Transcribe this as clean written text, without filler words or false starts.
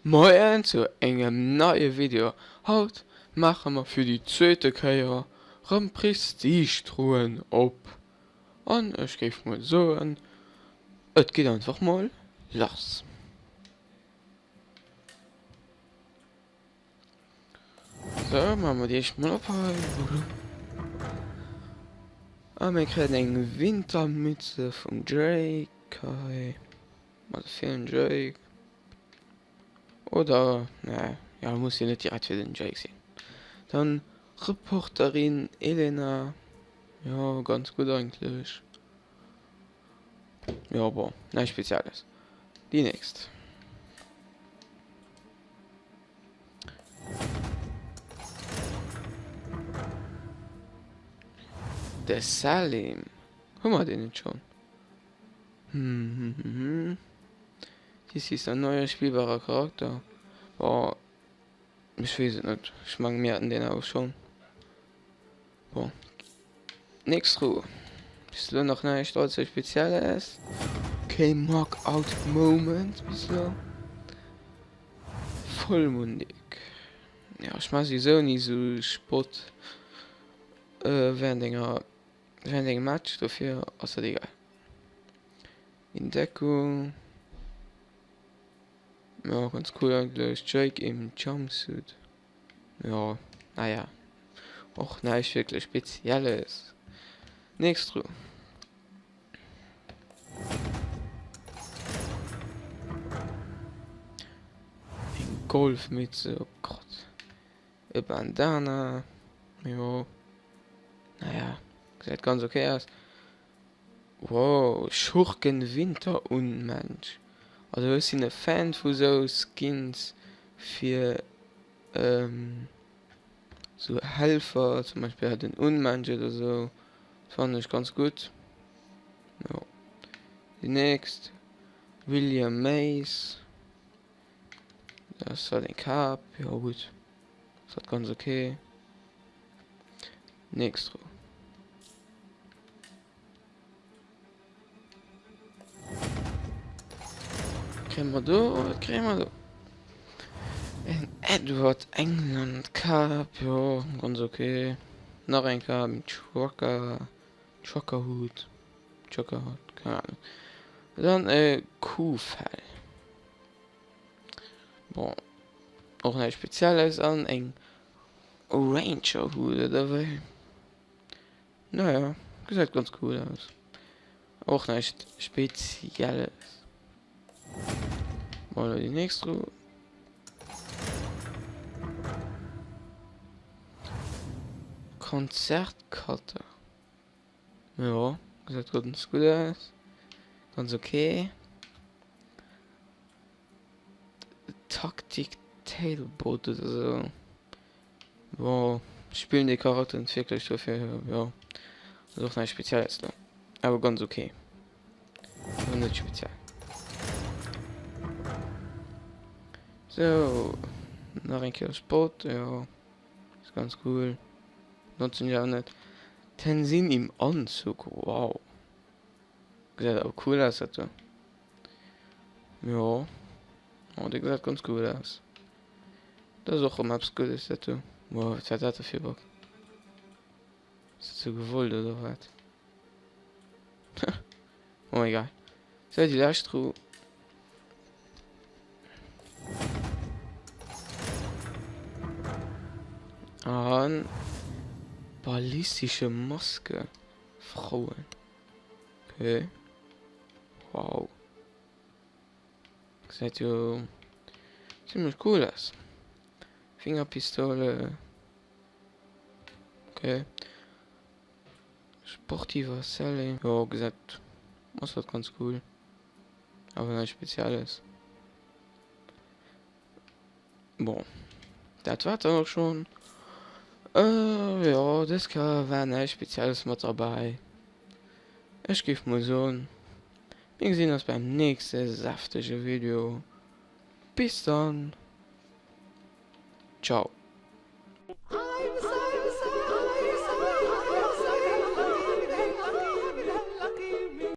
Moien zu engem neie Video. Haut maache mer fir déi zweete Kéier rëm Prestigetruhen op an ech géif mol soen et geet einfach mol lass. Sou, maache mer déi éischt mol op hei. A mir kréien eng Wintermütze vum Drake hei. Also fir den Jake. Oder, ne, ja, muss jo net direkt fir den Jake sinn. Dann Reporterin Elena. Ja, ganz gutt eigentlech. Ja, bon, näischt Spezielles. Déi nächst. De Salim. Hu mer deen net schonn? Dies ist ein neuer spielbarer Charakter. Boah, ech weess et net. Ech mengen mir haten deen awer schonn. Bon, nächst Ruh. Bis elo nach näischt allze Spezielles. Kee Knockout Moment bis elo. Vollmundig. Ja, ech maache souwisou ni sou Spott während enger Während engem Match, dofir ass dat egal. Entdeckung. Ja, ganz cool eigentlech. Jake im Jumpsuit. Ja, naja. Och näischt wierklech Spezielles. Nächst Ruh. Eng Golfmütze, oh Gott. E Bandana, jo, naja, gesäit ganz ok aus. Wow, Schurken Winter Unmensch. Also ech sinn e Fan vu sou Skins fir sou Helfer, zum Beispill halt den Unmensch oder sou, fannen ech ganz gutt. Jo, déi nächst William Mace. Das war den Kap. Ja gut. Das hat ganz okay. Nächst Ruhe. Kriegen wir do? Was kriegen wir do? Ein Edward England Kap. Ja, ganz okay. Nach ein Kap mit Trucker. Truckerhut. Truckerhut, keine Ahnung. Dann äh, Kuhfell. Bon, och näischt Spezielles an eng Ranger-Hut oder wéi? Naja, gesäit ganz cool aus. Och näischt Spezielles. Bon, elo déi nächst Ru. Konzertcutter. Jo, gesäit ganz gutt aus. Ganz ok. Taktik Tailboat oder sou. Bon, ech spillen dee Charakter net wierklech, dofir jo, ass och näischt Spezielles do. Awer ganz ok. Awer net speziell. Sou, nach eng Kéier Sport, jo. Ass ganz cool. Notzen ech awer net. Tenzin im Anzug, wow. Gesäit awer cool aus dat do. Jo. Oh, dee gesäit ganz cool aus. Dat ass och rëm eppes Guddes dat do. Wow, wat war dat da fir e Bug? Ass dat sou gewollt oder wat? Bon, egal. Sou, déi lescht Ru. An ballistische Maske. Frauen. Okay. Wow. Gesäit jo zimmlech cool aus. Fingerpistole. Okay. Sportiver Selling. Jo, gesäit ass dat ganz cool. Awer näischt Spezielles. Bon, dat war dann och schon. Äh, jo, dës Kéier war näischt Spezielles mat derbäi. Ech géif mol soen, mir gesinn eis beim nächste säftege Video. Bis dann! Ciao.